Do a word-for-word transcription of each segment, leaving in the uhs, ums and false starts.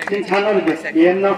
Tin channel ke, yen no.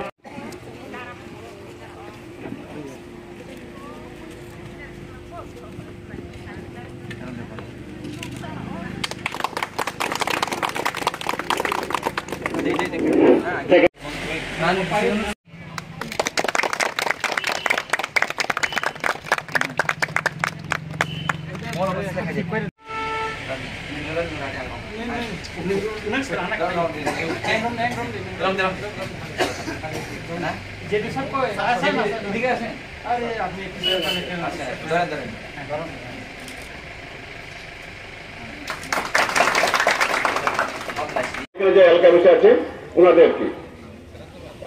যে এলাকায় বসে আছেন, ওনাদের কি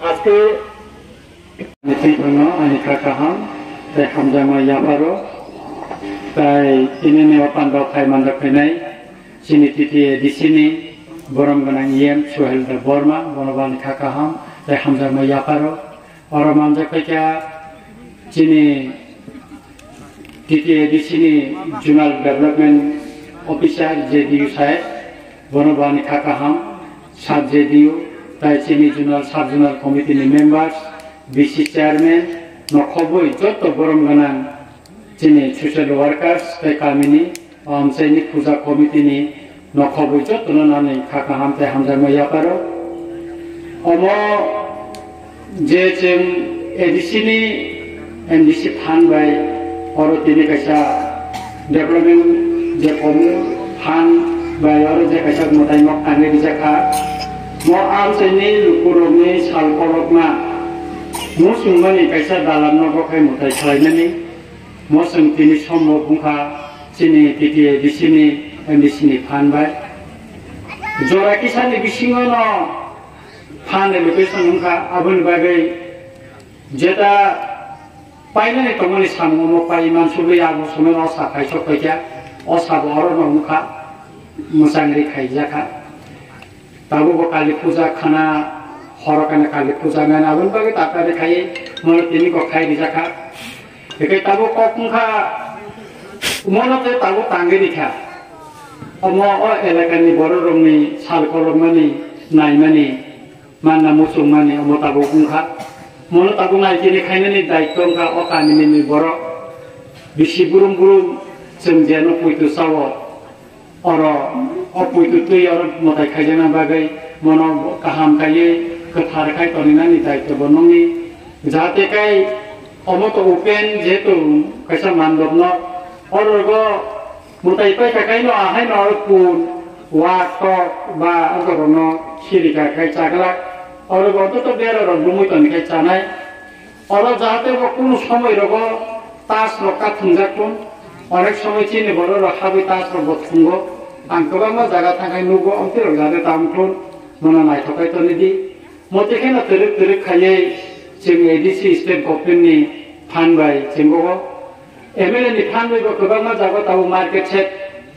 আজকে Ani twi phano ani kha kaham, tei hamjakma yapharo, tei tinini o pandao khai manjak phainai chini T T A D C ni borom gwnang E M Suhel Debbarma, bono bo ani kha kaham tei hamjakma yapharo. Oro manjak phaikha chini T T A D C ni Zonal Development Officer, J D U saheb, bono bo ani kha kaham, sub J D U, tei chini Zonal, Sub Zonal Committee ni members, V C Chairman, nokhobwi joto borom gwnang chini social workers tei kamini o amchaini puja committee ni nokhobwi jotono nani kha kaham tei hamjakma yapharo. Omo je chwng A D C ni M D C phan bai oro tini kaisa development je komu phan bai oro je kaisa mwtai nok tangwi rijak kha. Mo amchaini lukurokni sal kolokma muchungmani kaisa dalamno bokhai mwtai khlainani. Mo chwng tini sombo wngkha chini T T A D C ni M D C ni phan bai. Jora kisani bisingo no phan allocation wngkha, aboni bagwi jeta painani tongmani samung omo pai mansugwi abo somoi o sa phaisok paikha, o sabo oro no wngkha, mwchangri khaijakha. Tabuk bo Kali Puja khana, horo kana Kali Puja nai, aboni bagwi ta ta de khai, mo tini kok khai rijak kha. Ekai tabuk kok wngkha, mono tei tabuk tangwi rikha. Omo o elakani bororokni sal kolokmani, naimani, manna muchungmani omo tabuk wngkha. Mono tabuk nai tini khainani daitto wngkha o kamini ni borok. Bisi burum burum chwng jeno puitu sao. Oro o puitu twi oro mwtai khaijakna bagwi mono kaham kaiwi kwthar khai toninani daityo bo nungni. Jahate kai omo to open jehetu kaisa mandopno oro go mwtai paikha kaino ahaino oro pun, wak, tok ba oro no sirika khai chaglak. Oro go ontoto bera rok bumui toni khai chanai. Oro jahate bo kunu somoi rogo tas rok ka thwngjak thun. Onek somoi chini borok rok habwi tas rok bo thwngo. Ang kwbangma jaga thangkhai nugo, omtwi rok jahate tamo thun, mono naithok khai toni di. Motwi kheno twrwk twrwk khaiwi chwng A D C state government ni phan bai chwng bogo M L A ni phan bai bo kwbangma jaga tabuk market shed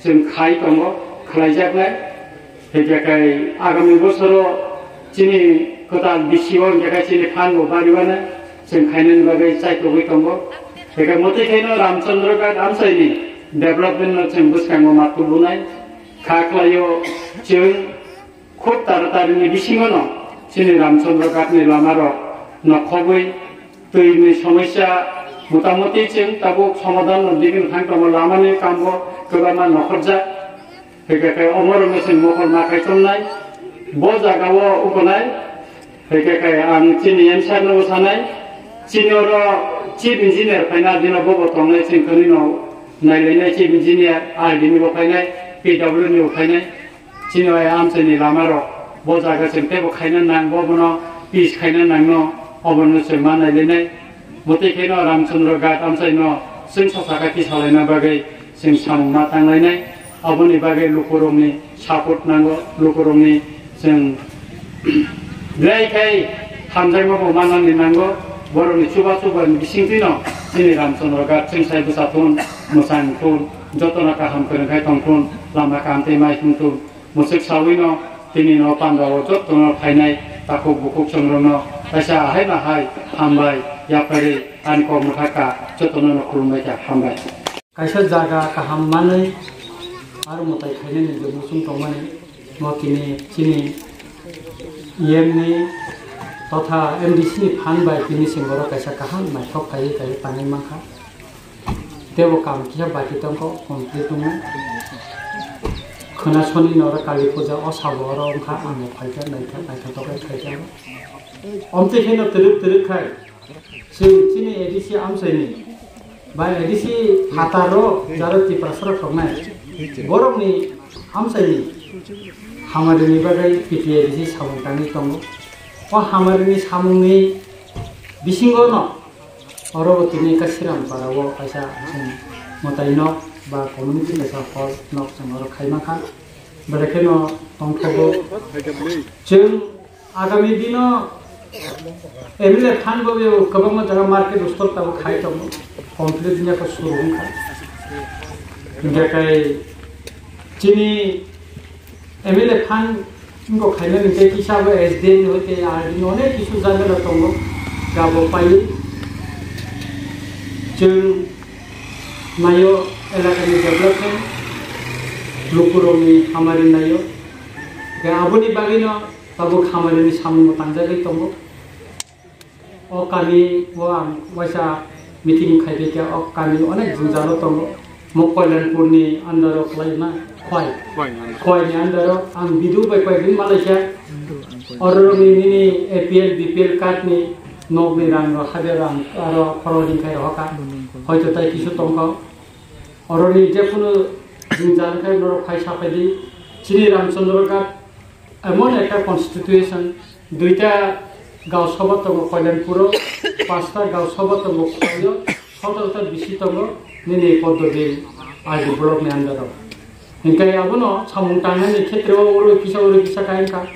chwng khai tongo, khlaijaknai. Hingkhe khe agami bosoro chini kwtal B C O hingkhe khe chini phan bo bariwano chwng khainani bagwi chaitogwi tongo. Hingkhe motwi khaino Ramchandra Ghat amchaini development no chwng bwskango ma tubunai. Kha khlaio chwng khub tara tarini bisingono chini Ramchandra Ghat ni lama rok nokhobwi twi ni somosya motamoti chwng tabuk somadhan no digini thang tongo, lama ni kam bo kwbangma nokhorjak. Hingkhe khe omorokno chwng mokol ma khai tongnai. Bo jaga o ukonai. Hingkhe khe ang chini M C R no bo sanai. Chini oro chief engineer phaina dino bobo tongnai chwng khani no nailainai chief engineer R D ni bo phainai, P W ni bo phainai. Chini bai amchaini lama rok bo jaga chwng teibo khaina nang, bo bono peace khaina nang no, obono chwng ma nailainai. Motwi khaino Ramchandra Ghat amchaino chwng sosa kha tisalaina bagwi chwng samung ma tanglainai. Aboni bagwi lukurokni support nango, lukurokni chwng belai khai hamjakma bo manani nango. Borokni chuba chuba ni bisingtwino chini Ramchandra Ghat chwng sai bwsa thun, mwchang thun, jotono kaham kwrwng khai tong thun, lama kaham tei mai thung thun. Mwswk sawino tini no pandao jotono phainai takhuk bukhuk chwng rokno kaisa ahai bahai hambai yapharwi ani kok mwthaka jotono no khulumbai kha, hambai. Kaisa jaga kaham manwi aro mwtai khainani je muchung tongmani no tini chini E M ni totha M D C ni phan bai tini singoro kaisa kaham naithok khaiwi khaiwi tangwi mankha. Tebo kam kisa baki tongkho complete wngnai. Khwna soni noro Kali puja o sabo oro wngkha, ang bo phaikha, naikha, naithotok khe khaikha. Omtwi kheno twrwk twrwk khai. Chwng chini A D C amchaini ba A D C phataro jaro Tiprasarok thoknai, borokni amchaini hamarini bagwi P T A D C samung tangwi tongo. O hamarini samungni bisingono oro bo tini Kasiram parao kaisa chwng mwtai nok ba community kaisa hall nok chwng oro khai mankha. Belai kheno tongthogo. Chwng Agami dino M L A phan bo beo kwbangma jaga market store tabo khai tongo. Complete dino khe suru wngkha. Hingkhe kai chini M L A phan wngkha khainani hingkhe kisa bo S D M ni hoite R D ni onek kisu jaga tongo. Gabo paiwi chwng nayo elakani development, lukurokni hamari nayo. Hingkhe aboni bagwino tabuk hamarini samungo tangjagwi tongo. O kami o ang waisa meeting khaibaikha, o kami onek jwngjalo tongo. Mo Kalyanpurni under o khlaima Khwai. Khwai under. Khwaini under o ang video bai koyekdin malaikha. Ororokni nini A P L, B P L card ni nokni rang rok, hajar rang aro khoroknwi khai rohorkha. Hoito tai kisu tongkha. Oroni jekunu jwngjal khe norok phai saphaidi. Chini Ramchandra Ghat emon ekta constitution, duita gaon sabha tongo Kalyanpuro, pasta gaon sabha tongo Khwaio, sotorota bisi tongo nini Poddobil R D block ni under o. Hinkhe abono samung tangnani khetreo oro kisa oro kisa kainka.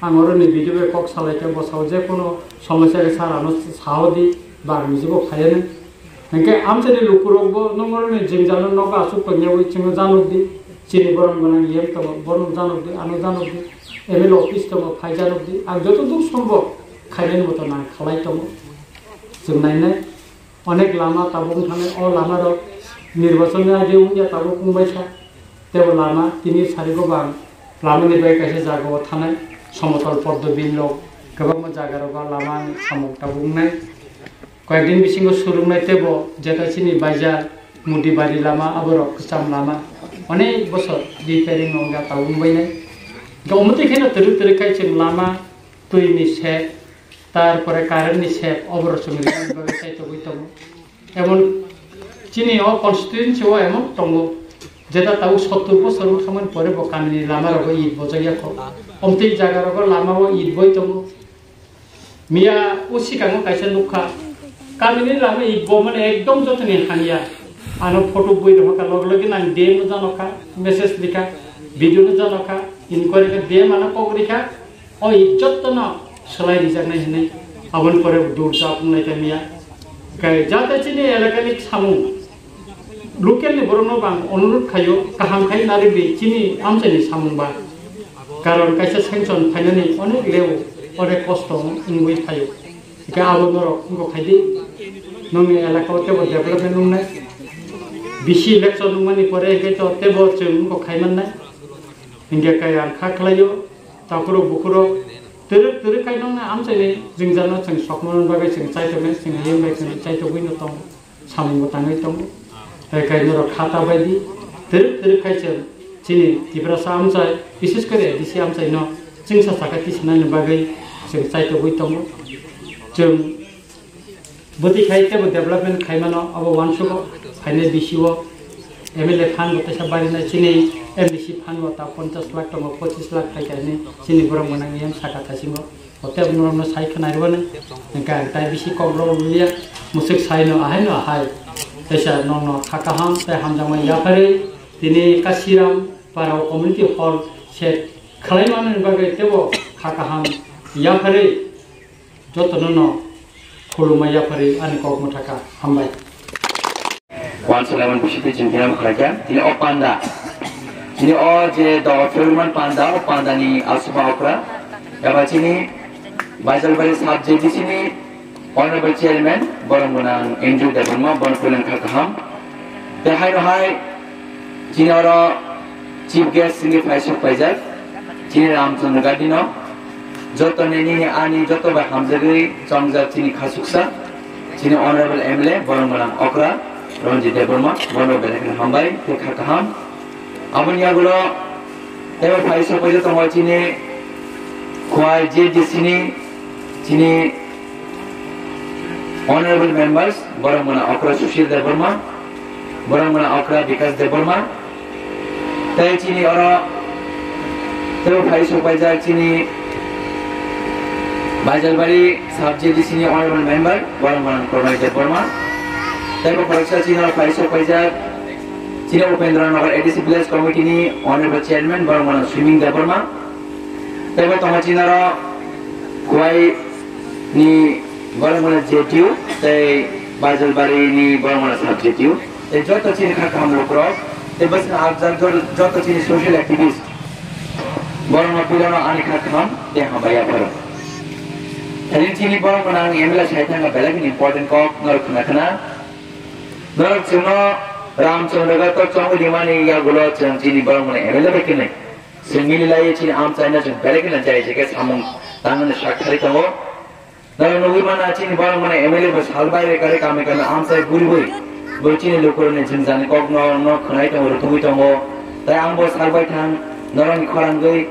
Ang oroni video bai kok salaikhe bwsao jekunu somosya khe sir ano sao di, ba ang nijibo phaiani. Hinkhe amchaini lukurokbo nong oroni jwngjal no nogo aswk tongyawi chwngno janokdi, chini borom gwnang yem tongo, borom janokdi, ano janokdi, M L A office tongo, phai janokdi. Ang joto duk sombo khainani moto nang khalai tongo. Chwng nainai. Onek lama tabuk wng thanai, o lama rok nirbachon ni age wngya tabuk wngbaikha. Tebo lama tini sari gobang lama ni bai kaisa jaga o thanai somotol poddo bin rok kwbangma jaga rogo lama ni samung tabuk wngnai. Koyek din bisingo surungnai tebo jeta chini baizar Mudibari lama aborok kwcham lama onek bosor repairing wngya tabuk wngbainai. Hingke omo twi kheno twrwk twrwk khai chwng lama twi ni sep Tarpore current ni sep, oborok chwng rijak bagwi chaitogwi tongo. Emon chini o constituency o emon tongo, jeta tabuk sottur bosor wngkha mani pore bo kamini lama rogo it bojak ya kho. Omtwi jaga rogo lama o it boi tongo. Miya o sikango kaisa nukha, kamini lama it bo mani ekdom jotoni hamya. Ano photo bui rohorkha, loge loge nang D M no janokha, message rikha, video no janokha, inquiry kha, D M ano kok rikha. O ijjot no swlai rijaknai hinwi aboni pore dur chapung lai tangya. Kai jate chini elakani samung local ni borokno bang onurut khaio, kaham khai narwk di chini amchaini samung ba. Karon kaisa sanction phainani onek leo, onek kosto wngwi phaio. Hingke abo norok wngkok khaidi, nongni elaka o tebo development wngnai. Bisi election wngmani pore hingke to tebo chwng wngkok khaimannai. Hingke kai ang kha khlaio. Takhurok bukhurok twrwk twrwk kaijaknai amchaini jwngjal no chwng sokmani bagwi chwng chaitongnai, chwng hayung bai chwng chaitogwi no tongo, samung bo tangwi tongo. Tai kai norok kha ta bai di, twrwk twrwk khai chwng chini Tiprasa amchai, bises kore A D C amchai no chwngsa saka tisinani bagwi chwng chaitogwi tongo. Chwng Bwtwi khai teibo development khaimano abo uansugo. Phainai bisi o M L A phan bo teisa barinai chini M D C phan bo ta ponchash lakh tongo, pochis lakh khai kainwi chini borok mwnang yang saka thasingo. Hote norokno sai khwnai rwani hwnkhe ang tai bisi kok rw liya, mwswk saino ahaino ahai. Teisa nokno kha kaham tei hamjakmani yapharwi tini Kasiram para o community hall se khwlai manani bagwi teibo kha kaham yapharwi. Jotono no khulumma yapharwi ani kok mwthaka. Hambai. Uansukmani bisingtwi chwng tini khlaikha, tini o panda, tini o je doga philman panda, o panda ni aswk ma okra, eba chini Baijalbari sub J D C ni Honorable Chairman, borom gwnang Andrew Debbarma, bono khulumkha kaham. Tei haino hai chini oro chief guest chini phaisok paijak, chini Ramchandra Gandhi no, Joto ni nini ani joto bai hamjagwi chongjak chini khasuksa, chini honorable M L A borok gwnang okra Ranjit Debbarma, bono belai kheno hambai tei kha kaham. Aboni yagulo teibo phai sokphaijak tongo chini Khowai J D C ni chini honorable members, borok gwnang okra Sushil Debbarma, borok gwnang okra Bikas Debbarma, tei chini oro teibo phai sokphaijak chini Baijalbari sub J D C ni honorable member, borok gwnang Pranay Debbarma, teibo khoroksa chini oro phai sokphaijak chini Upendra Nagar A D C Village Committee ni honorable chairman, borok gwnang Swimming Debbarma, teibo tongo chini oro Khowai ni borok gwnang J D U tei Baijalbari ni borok gwnang sub J D U. Tei joto chini kha kaham lukurok, tei bwswk ajak jor-, joto chini social activist, borokno pilano ani kha kaham tei hambai yapharo. Tei chini borok gwnang M L A sai thangkha belai kheno important kok norok khna khna. Norok chwngno Ramchandra Gator chongwi rimani yagulo chwng chini borok gwnang M L A bai kwnwi. Chwng mililaiwi chini amchaino chwng belai kheno jai jai khe samung tangmani sak thari tongo. Nang nugwi mana chini borok mane M L A bo sal bai re kare kami kami amsai guribui. Bo chini lukurokni jwngjani kokno no khwnai tongo, rwtugwi tongo. Tai ang bo sal bai thang, norokni khorangwi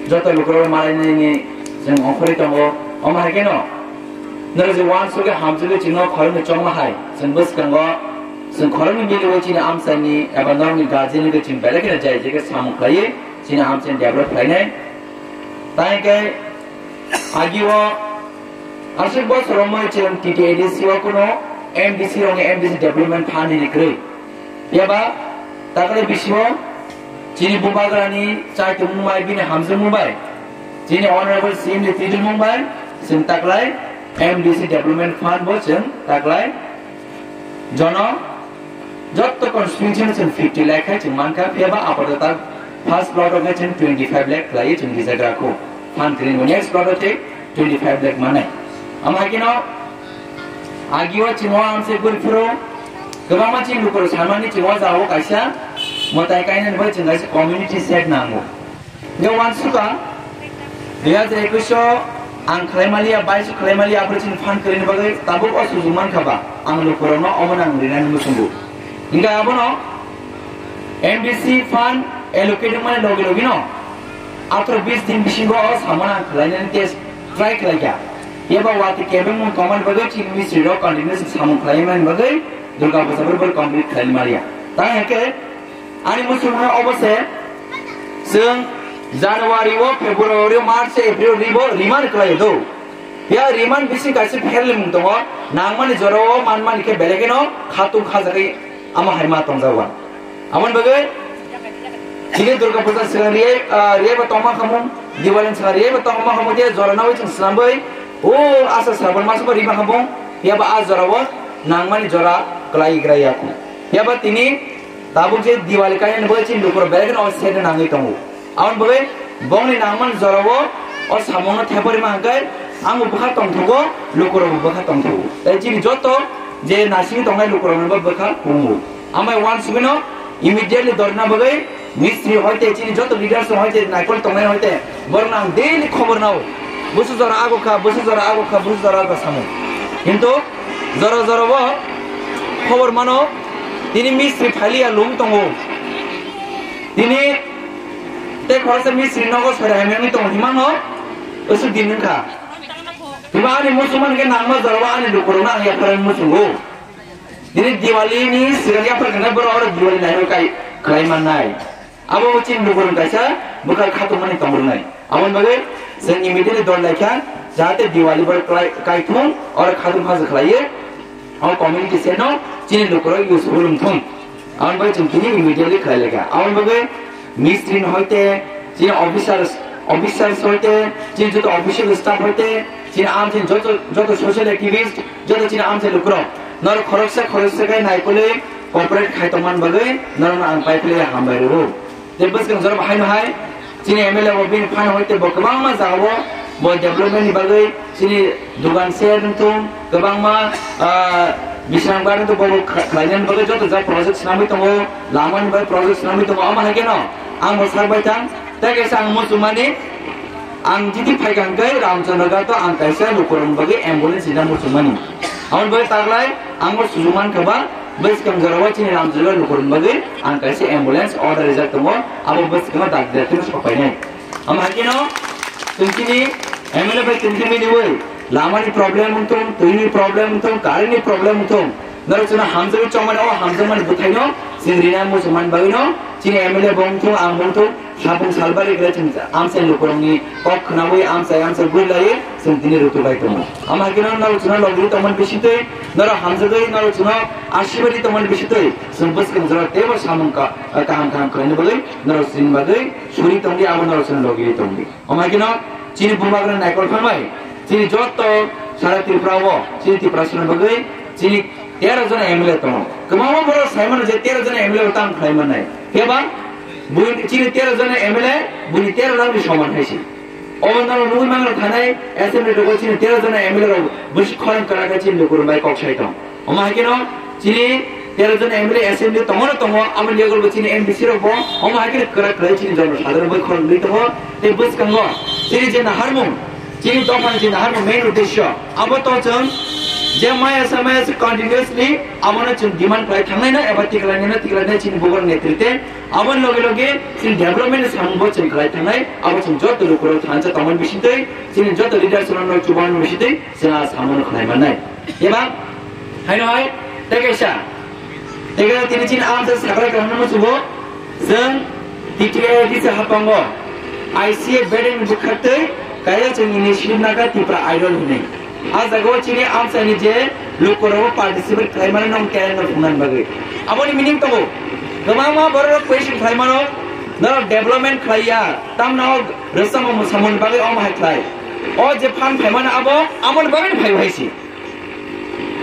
joto lukurok malainani chwng ongkhorwi tongo. Omo hai kheno norok je uansukhe hamjagwi chwngno khoroknwi chongma hai, chwng bwskango chwng khoroknwi miliwi chini amsaini eba norokni guardian ni chwng belai kheno jai jai khe samung khlaiwi chini amchaini develop khlainai. Tai khe Agio aswk bosor romwi chwng T T A D C o kuno M D C rokni M D C Development Fund hwnwi kwrwi. Phiya ba takle bisingo chini bubagrani chaitumung bai bini hamjakmung bai chini Honorable C M ni twijlmung bai chwng taklai M D C Development Fund bo chwng taklai jono Jotto constituency no chwng fifty lakh khai chwng mankha, phiya ba apato ta first plot o khe chwng twenty five lakh khlaiwi chwng rijak rakho. Phan kwrwi bo next plot o tei twenty five lakh manai. Ama haikhe no agio chwng o amse guri phuru kwbangma chini lukurok sanmani chwng o jagao kaisa mwtai kainani bai chwng kaisa community shed nango. Hingke uansukha, dui hajar ekwis o ang khlai maliya, bais o khlai maliya, aphuru chini phan kwrwini bagwi tabuk o sujuk mankha ba, ang lukurokno omono ang rinani muchungo. Hingke abono M D C fund allocate wngmani logi logino atharo bis din bisingo o samano ang khlainani test try khlaikha. Phiya ba watwi kebengmung tongmani bagwi chini misrwirok continuous samung khlaimani bagwi Durga Puja bwrwi bwrwi complete khlaimaliya. Tamo hingke Ani muchungma obo se, chwng January o, February o, March o, April o ribo, remand khlai do. Ya remand bising kaisa pherlimung tongo, nangmani jora o manmani khe belai kheno khatung khajagwi ama hai ma tongjago. Aboni bagwi chini Durga Puja swkang riyai, ah, riyai bo tongma khamung, Diwali swkang riyai bo tongma khamung, je jora nawi chwng swnamwi, o asa srabon maso bo rima khamung, ya ba a jora o nangmani jora kwlai gra ya khu. Ya ba tini Tabuk je Diwali kainani bagwi chini lukurok belai kheno o sede nangwi tongo. Aboni bagwi bongni nangmani jorao o samungno theparima hwnkhe angbo bwkha tongthogo, lukurokbo bwkha tongthogo. Tai chini joto je nasingwi tongnai lukuroknobo bwkha pungo. Amai uansugwino immediately dorna bagwi mistri hoite chini joto leaders hoite naikol tongnai hoite borokno ang daily khobor nao. Busu jora ago kha, busu jora ago kha, busu jora ago kha samung. Kintu jora jora o khobor mano, tini mistri phailiya lum tongo. Tini tei khoroksa mistri nogo sori hamyangwi tongo himano usuk din wngkha. Tuma ani muchungmani khe nangma jora o ani lukurokno ang yapharwi muchungo. Tini Diwali ni swkang yaphar khanai borok oro Diwali naino kai khlai mannai. Abo chini lukurok kaisa bwkha khatungmani tongmani. Aboni bagwi chwng immediately dol laikha, jahate Diwali borok klai-, kaithung, oro khatung phasu khlaiwi, o community seno chini lukurok useful wngthung. Aboni bagwi chwng tini immediately khlai laikha. Aboni bagwi mistri ni hoite, chini officers, officers hoite, chini joto official staff hoite, chini amchini joto, joto social activist, joto chini amchini lukurok. Norok khoroksa khoroksa khe naikolwi cooperate khai tongmani bagwi norokno ang paiphilwi hambai rwo. Tei bwskang jora bo haino hai chini M L A bo bini phan hoite bo kwbangma jagao bo development ni bagwi chini dugan share wngthung, kwbangma, ah, bisrang bar wngthung, bo kha-, khlainani bagwi joto ja project swnamwi tongo, lama ni bagwi project swnamwi tongo, omo hai kheno ang bo sak bai thang. Tei kaisa ang muchungmani Ang jiti phaikha hwnkhe Ramchandra Ghat o ang kaisa lukurokni bagwi ambulance rina muchungmani. Aboni bagwi taklai ang o suchung mankha ba bwskang jorao chini Ramchandra Ghat lukurokni bagwi ang kaisa ambulance order rijak tongo, abo bwskango dakti dakti no sokpainai. Omo hai kheno chwng chini M L A bai tongthai mani bai lamani problem wngthung, twini problem wngthung, current ni problem wngthung, norok chwngno hamjagwi chongmani, o hamjakmani bwthaino chwng rina muchungmani bagwino chini M L A bo wngthung, ang bo wngthung, Hapung salbari khlai chwng amchaini lukurokni kok khnaui amchai amchai bui laiwi chwng tini rutu bai tongo. Omo hai kheno norok chwngno logiri tongmani bisingtwi, norok hamjagwi norok chwngno asibadi tongmani bisingtwi chwng bwskang jora teibo samung ka-, kaham kaham khlaina bagwi norok chini bagwi suri tongdi, abo norok chwngno logiri tongdi. Omo hai kheno chini bubagra naikol phalbai chini joto sara Tripura o chini Tiprasani bagwi chini tero jona M L A tongo. Kwbangma borok sai mano je tero jona M L A bo tamo khlai mannai. Phiya ba buini chini tero jona M L A buini tero lakh ni soman hai se. Obo norok nugwi mano thanai assembly rogo chini tero jona M L A rok bwswk khorang kwrak khe chini lukurok bai kok sai tong. Omo hai kheno chini tero jona M L A assembly tongo no tongo, aboni loge bo chini M D C rok bo omo hai kheno kwrak khlai chini jono sadharok bai khorang nwi tongo. Tei bwskango chini je naharmung Chini dophani chini harbo main uddesyo abo to chwng je maya sa maya se continuously abono chwng demand khlai thangnai na eba tiklainai na tiklainai chini bubagra netrite aboni loge loge chini development ni samung bo chwng khlai thangnai abo chwng joto lukurok thansa tongmani bisingtwi chini joto leaders rokno chubamani bisingtwi chwng a samung khlai mannai. Eba haino hai tei kaisa tei kaisa tini chini amsa sakrai kaham no chubo. Chwng T T A D C hapango I C A bedeng bwkhaktwi kaisa chwng initiative naka Tipra Idol hwnwi. A jagao chini amchaini je lukurokbo participate khlaimani nong talent no phungnani bagwi. Aboni meaning tongo, kwbangma bororok question khlaimano, norok development khlaiya, tamno rwchapmung mwsamungni bagwi omo hai khlai. O je phan phaimano abo, aboni bagwino phaibo hai se.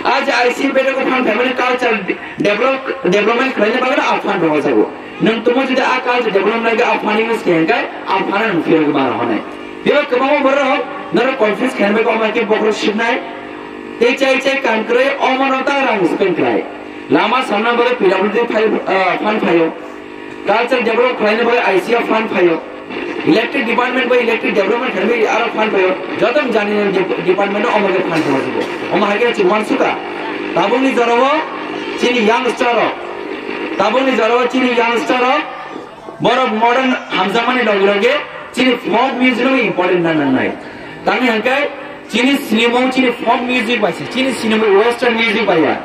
A je I C A bedego phan phaimani culture develop, development khlaina bagwi a phan rohorjago. Nwng tongma jodi a culture development naiga a phan use khe hwnkhe a phan nwng phirogwi ma rohornai. Bebak kwbangma borok norok confuse khaina bagwi omo hai khe bokhorok sibnai. Tei chai chai kam kwrwi omono ta rang spend khlai. Lama samna bagwi P W D phai, ah, phan phaio. Culture develop khlaina bagwi I C A fund phaio. Electric department bai electric development khlaina bagwi aro fund phaio. Joto jani de-, department o omo khe fund phaio. Omo hai khe chwng uansukha. Tabukni jorao chini young star rok. Tabukni jorao chini young star rok. Borok modern hamjakmani loge loge chini folk music no important na nangnai. Tamni hwnkhe chini sinimung chini folk music bai se, chini sinimung western music bai ya.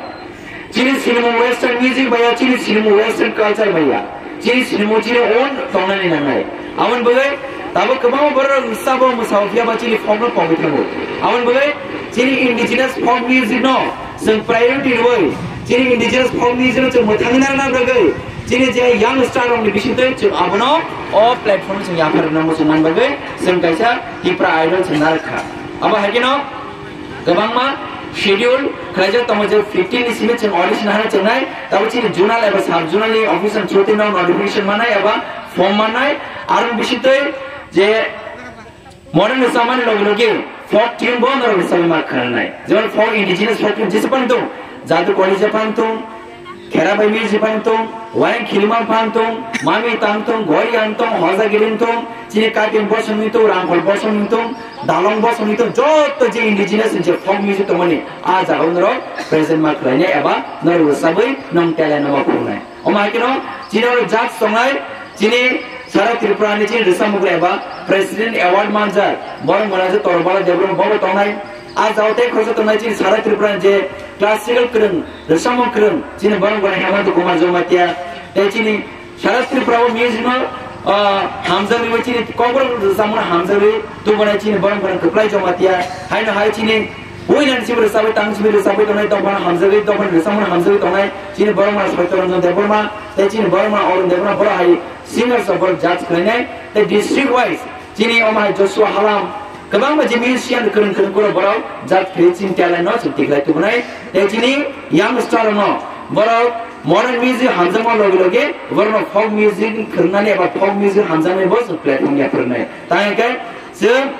Chini sinimung western music bai ya, chini sinimung western culture bai ya. Chini sinimung chini own tongnani nangnai. Aboni bagwi tabuk kwbangma borok rwchabo mwsao phiya ba chini folk no pogwi thango. Aboni bagwi chini indigenous folk music no chwng priority rwui chini indigenous folk music no chwng mwthangwi narwkna bagwi chini je young star rokni bisingtwi chwng abono o platform chwng yapharwi nangma chwng man bagwi chwng kaisa Tipra Idol chwng narwkha. Abo hai kheno kwbangma schedule khlaijak tongo je fifteen ni simi chwng audition hano chwngnai, tabo chini zonal eba sub zonal ni officer choti no notification manai eba form manai, aroni bisingtwi je modern ni samani logi logi folk tune bo norok ni samani ma khananai, jemon folk indigenous folk tune jesa pang tung, jadu koli je pang tung, Khera bai music phan tong, wayang khilima phan tong, mami tang tong, gori ang tong, hoja giring tong, chini katin bosong ni tong, rangkhol bosong ni tong, dalong bosong ni tong, joto je indigenous je folk music tongmani, a jaga norok present ma khlainai eba norok rwchabwi nong talent no ma phunuknai. Omo hai kheno chini oro judge tongnai, chini sara Tripura ni chini rwchapmung eba President Award manjak, borok mwnajak Torobala Debbarma bobo tongnai. A jao tei khoroksa tongnai chini sara Tripura ni je classical kwrwng, rwchapmung kwrwng, chini borok bai Hemanta Kumar Jamatia, tei chini sara Tripura o music no, ah, hamjaknai bai chini kokborok rwchapmung hamjakwi tubunai chini borok bai Kwplai Jamatia, haino hai chini buinani chini rwchapwi tang chini rwchapwi tongnai dophano hamjakwi dophano rwchapmung hamjakwi tongnai chini borok ma Satya Ranjan Debbarma, tei chini borok ma Arun Debbarma borok hai singers rok borok judge khlainai, tei district wise chini omo hai Joshua Halam, kwbangma je musician kwrwng kwrwng borok borok jat khe chini talent no chwng tikhlai tubunai. Tei chini young star no borok modern music hamjakma logi logi borok no folk music khwrwngnani eba folk music hamjakmani bo chwng platform ya phwrwngnai. Tang khe chwng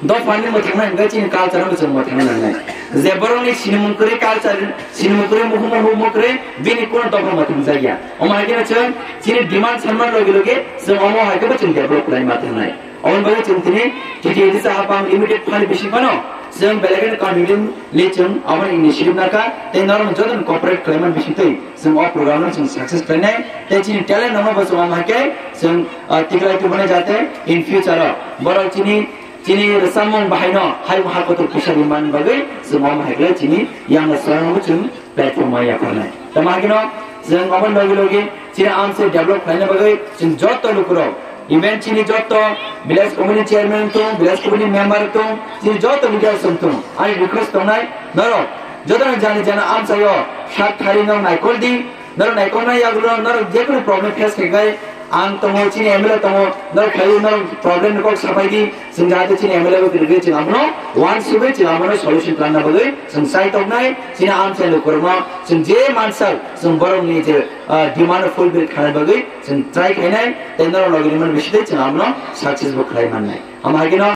dophani mwthangna hwnkhe chini culture no chwng mwthangna nangnai. Je borok ni sinimung kwrwi culture, sinimung kwrwi muhung muhung kwrwi bini kuno dopha mwthangjakya. Omo hai khe chwng chini demand sanma logi logi chwng omo hai khe bo chwng develop khlai ma thangnai. Aboni bagwi chwng tini T T A D C hapang limited phani bising phano chwng belai kheno confidently chwng aboni initiative nakha tei norok jotono cooperate khlaimani bisingtwi chwng o program no chwng success khlainai tei chini talent rokno bo chwng omo hai khe chwng, ah, tiklai tubunai jate in future o borok chini, chini rwchapmung bahaino hai ha kotor pisa rimani bagwi chwng omo hai khe chini yang rwchapmung bo chwng platform o yapharnai. Tamo hakhe no chwng omo logi logi chini amchai develop khlaina bagwi chwng joto lukurok, even chini joto village committee chairman tong, village committee member tong, chini joto leaders tong, ani request tongnai norok joto no jani jana amchaio sak thari no naikol di, norok naikolnai yagulo norok jekunu problem face khe khai ang tongo, chini M L A tongo, norok phai norok problem ni kok sapai di. Chwng jahate chini M L A bo kwrwgwi chwng abono uansugwi chwng abono solution khlangna bagwi chwng chai toknai. Chini amchaini lukurokno chwng je mansak chwng borokni je, ah, demand fulfill khlana bagwi chwng try khainai tei norok logi rimani bisingtwi chwng abono success bo khlai mannai. Omo hai kheno